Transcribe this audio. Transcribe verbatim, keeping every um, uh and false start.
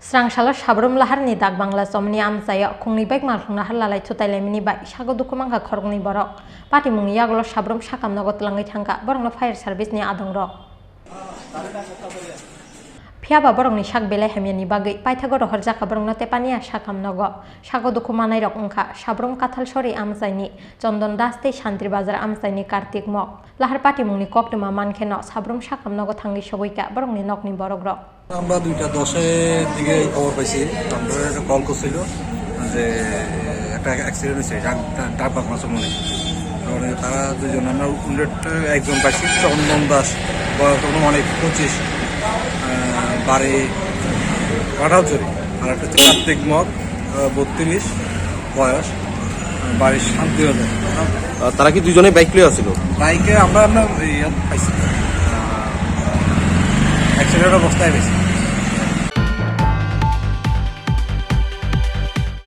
Srangsalo Sabrum Laharni Dak Bangla chomni amchaio khungni bike malkhung nahar lalai thutai laimani bai sago dukhu mankha khoroknwi borok. Patimungni yagulo Sabrum sakam nogo twlangwi thangkha, borokno fire service ni adongrok. Phiyaba borokni sak belai hamyani bagwi paithago rohorjakha borokno tepaniya sakam nogo. Sago dukhu manairok wngkha Sabrum Kathalsori amchaini Chondon Das tei Santri Bazar amchaini Kartik Mok. Lahar patimungni koktwma mankheno Sabrum sakam nogo thangwi soboikha borokni nokni borokrok. আমরা দুইটা দশের দিকে এই খবর পাইছি, আমরা একটা কল করছিল যে একটা অ্যাক্সিডেন্ট হয়েছে ডাক, ডাক বাংলা চমনে। তারপরে তারা দুজন, আমরা উল্লেখ একজন পাইছি চন্দন দাস, বয়স তখন অনেক পঁচিশ, আহ, বাড়ি কাঠালছড়ি, আর একটা হচ্ছে কার্তিক মগ, আহ, বত্রিশ বয়স, আহ, বাড়ির শান্তি হয়ে যায়। আহ, তারা কি দুজনে বাইক লয়ে আসছিল? বাইকে আমরা, আমরা ইয়ে পাইছি, আহ, অ্যাক্সিডেন্ট অবস্থায় পাইছি।